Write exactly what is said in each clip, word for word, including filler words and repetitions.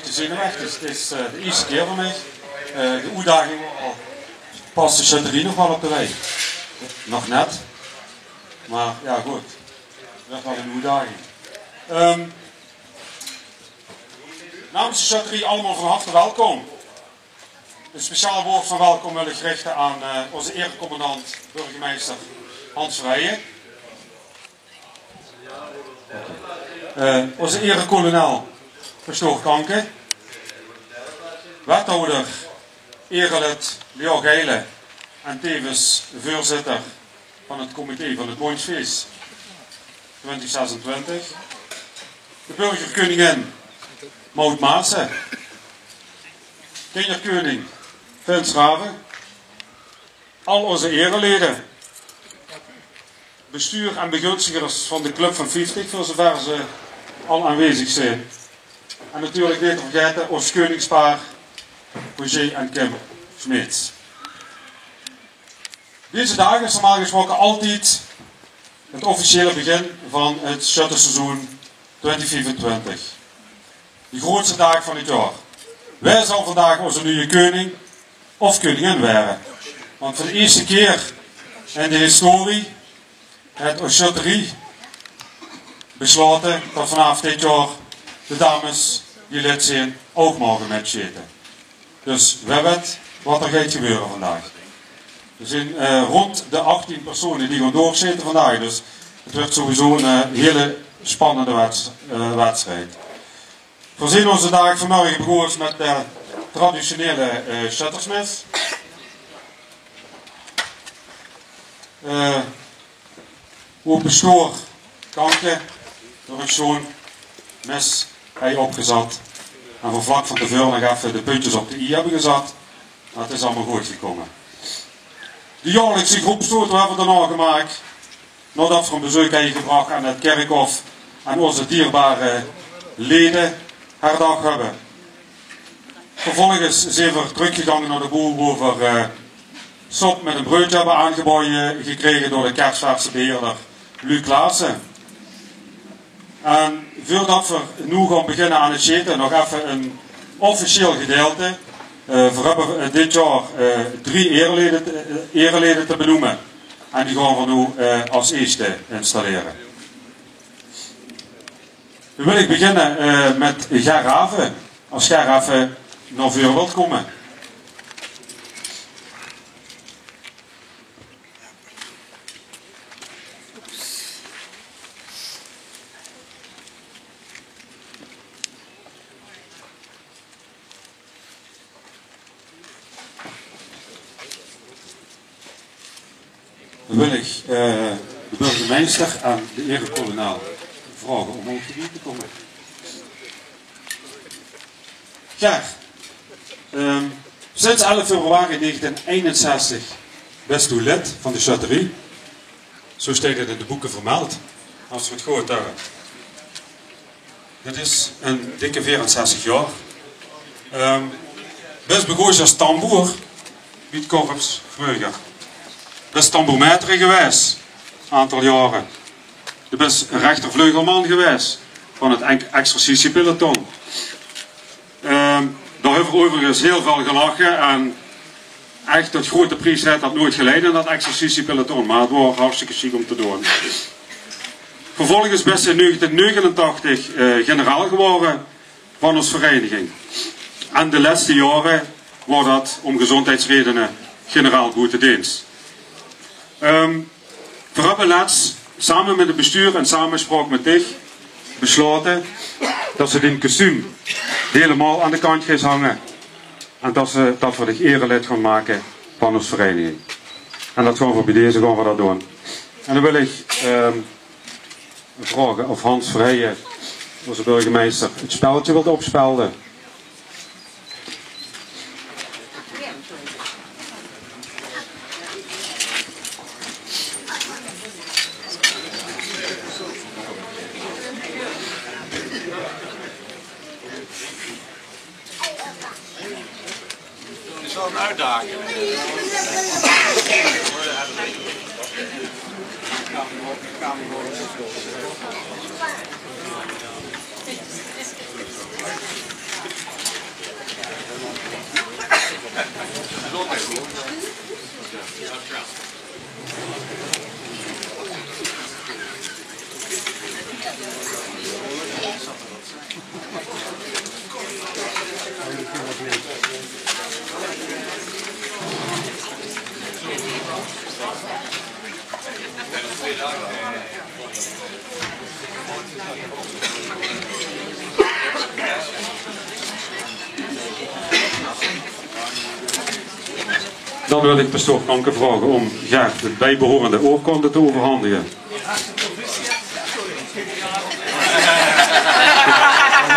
Zenuwechtig, 't is, eh, de ierste kier veur mich. Eh, de oetdaging, al pas de sjötterie nog waal op de wei. Nog net. Mer jao, good. 't Weurt waal 'n oetdaging. Ehm, namens de sjötterie allemaol van harte welkom. Ein speciaal waord van welkom wil ich richte aan, eh, ózze erecommandant, burgemeister Hans Verheijen. Eh, ózze erekolonel, pastoor Kanke. Wethouder, erelid Leo Geilen en tevens veurzitter van 't comité van 't Bóndsfees twintig zesentwintig. De burgerkeuningin Maud Maassen. Kinjerkeuning Vin Schraven. Al ózze ereleden. Bestuur en begunstigers van de Club van Vieftig, veur zoever ze al aanwezig zeen. En natuurlik neet te vergaete ós keuningspaar Roger en Kim Smeets. Deze daag is normaal gesproke altied 't officiële begin van 't sjötteseizoen twintig viefentwintig. De grootste daag van 't jaor. Wae zal vandaag ózze nuje keuning of keuningin waere? Want veur de ierste kier in de historie haet ós sjötterie beslaote det vanaaf dit jaor de dames die lid zeen ouch moge mitsjete. Dus wae wet waat d'r geit gebeure vandaag. D'r zeen, eh, rónd de achttien persone die gaon doorsjete vandaag, dus 't weurt sowieso 'n, eh, hiele spannende weds-, eh, wedstrijd. Veer zeen ózze daag vanmorge begós mit de traditionele, eh, sjöttersmis. Eh, Wo pastoor Kanke door 'n sjoon mes hei opgezat. En veer vlak van te veure nog effe de puntjes op de i höbbe gezat. Mer 't is allemaol good gekómme. De jaorlikse groepsfoto höbbe veer daonao gemaak. Naodet veer 'n bezeuk höbbe gebrach aan 't kirkhof en ózze dierbare leden herdach höbbe. Vervolges zeen veer trökgegange nao de boel wo veer, eh, sop mit e breudje höbbe aangebaoje gekrege door de Kersverse beheerder Luc Klaassen. En veurdet veer noe gaon beginne aan 't sjete, nog effe e officieel gedeilte. Eh, veer höbbe, eh, dit jaor, eh, drie ereleden te, eh, ereleden te benoeme. En die gaon veer noe, eh, es ierste installere. Dan wil ich beginne, eh, mit Ger Raven, es Ger effe nao veure wilt kómme. Dan wil ich, eh, de burgemeister en de erekolonel vraoge óm omhoog te kómme. Ger, ehm, sinds elf februari negentien einenzestig bès doe lid van de sjötterie. Zo steit 't in de boeke vermeld. Es v'r 't good höbbe. Det is ein dikke veerenzestig jaor. Ehm, bès begós es tamboer bie 't korps vreuger. Bès tamboermaître gewaes, aantal jaore. Doe bès rechtervleugelman gewaes van 't en-, exercitiepeloton. Ehm, dao höbbe v'r euverigens hiel väöl gelache en ech tot groete pries haet dat noeit geleid, dat exercitiepeloton, mer 't waor hartstikke sjiek óm te doon. Vervolges bès se in negentien negenentachtig, eh, generaal gewore van ós vereiniging. En de lèste jaore waor dat óm gezóndheidsredene generaal boete deens. Ehm, Veer höbbe lèts same mit 't bestuur in samespraok mit dich beslaote dat se dien kostuum hielemaol aan de kantj geis hange en dat se, dat veer dich erelid gaon make van ós vereiniging. En dat gaon veer bie deze gaon veer dat doon. En dan wil ich, ehm, vraoge of Hans Verheijen, ózze burgemeister, 't speldje wilt opspelde. Is wel een uitdaging. Dan wil ich pastoor Kanke vraoge óm Ger de biebehorende oorkonde te euverhandige.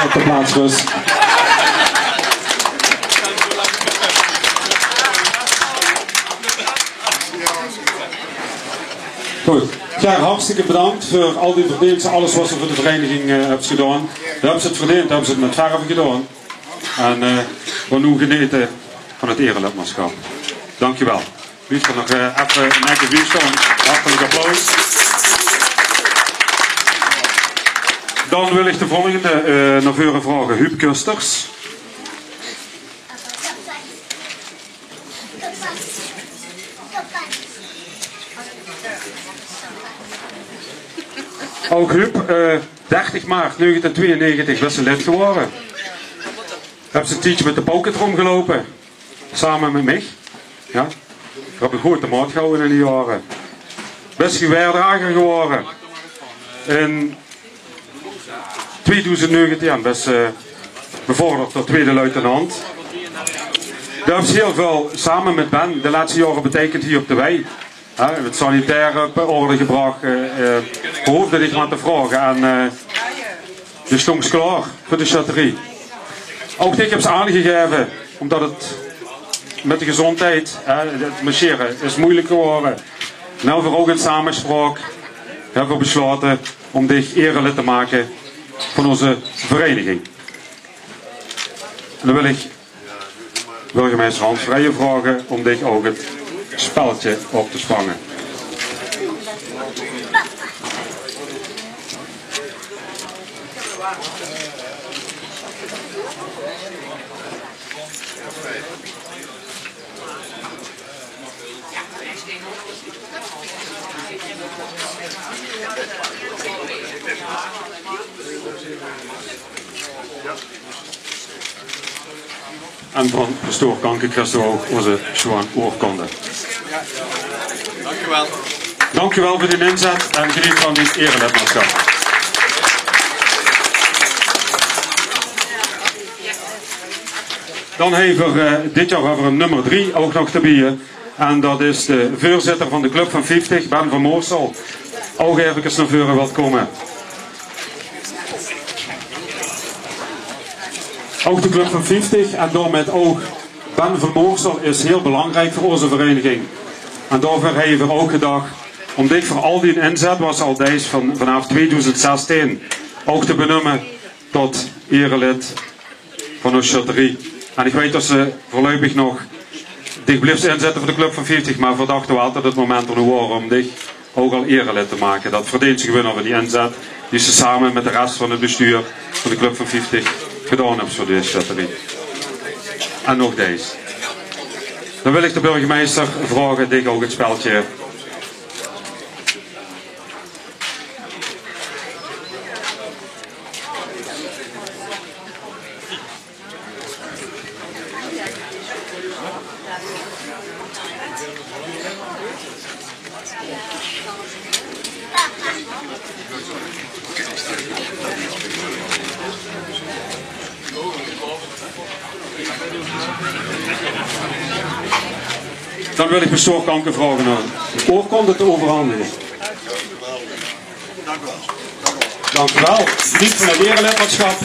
Op de plaats rust. Good. Ger, hartstikke bedank veur al die verdeenste, alles waat se veur de vereiniging, eh, höbs gedaon. Doe höbs 't verdeend, doe höbs 't mit verve gedaon. En, eh, veer noe genete van 't erelidmaatschap. Dankjewel. Blief d'r nog, eh, effe netjes bie staon. Hartelik applaus. Dan wil ich de volgende, eh, nao veure vraoge. Huub Kusters. Ouch Huub, eh, dertig maart negentien twieënnegentig bès se lid gewore. Höbs se 'n tiedje mit de Pauke róndjgeloupe, same mit mich. Jao? Veer höbbe good de maot gehawwe in die jaore. Bès se waerdrager gewore. In twieëdoezend negentien bès se bevorderd tot twiede luitenant. Doe höbs hiel väöl same mit Ben de lètste jaore beteikend hie op de wei. Hè, 't sanitair op orde gebrach, eh, eh, veer hoofde dich mer te vraoge en, eh, doe stóngs klaor veur de sjötterie. Ouch dich höbs aangegaeve, ómdat 't mit de gezóndheid, hè, 't marcheren is meujelik gewore. Noe, veer ouch in samespraok höbbe veer beslaote óm dich erelid te make van ózze vereiniging. En dan wil ich burgemeister Hans Vrijen vraoge óm dich ouch 't speldje op te spange. En van pastoor Kanke kriss doe ouch ózze sjoean oorkonde. Dankjewel. Dankjewel veur dien inzèt en geneet van dien erelidmaatschap. Dan höbbe veer, eh, dit jaor höbbe veer ein nummer drie ouch nog d'rbie. En dat is de veurzitter van de Club van vieftig, Ben van Moorsel. Ouch efkes nao veure wilt kómme. Ouch de Club van vieftig en daomit ouch Ben van Moorsel is hiel belangriek veur ózze vereiniging. En daoveur höbbe veer ouch gedach óm dich veur al dien inzèt, waat se al deis van, vanaaf twieëdoezend zestien, ouch te benumme tot erelid van ós sjötterie. En ich weit det se veurluipig nog dich blifs inzitte veur de Club van vieftig, mer veer dachte waal det 't moment d'r noe waor óm dich ouch al erelid te make. Det verdeens se gewoon euver die inzet die se same mit de res van 't bestuur van de Club van vieftig gedaon höbs veur dees sjötterie. En nog dees. Dan wil ich de burgemeister vraoge dich ouch 't speldje Dan wil ich pastoor Kanke vraoge óm de oorkonde te euverhandige. Dank u wel. Vriend van het erelidmaatschap,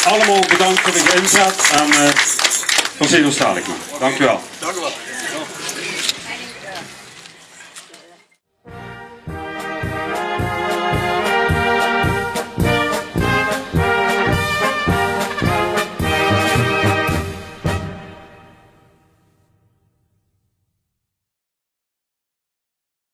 allemaol bedank veur de inzet en, eh, veer zeen ós dalik nog. Dank u wel.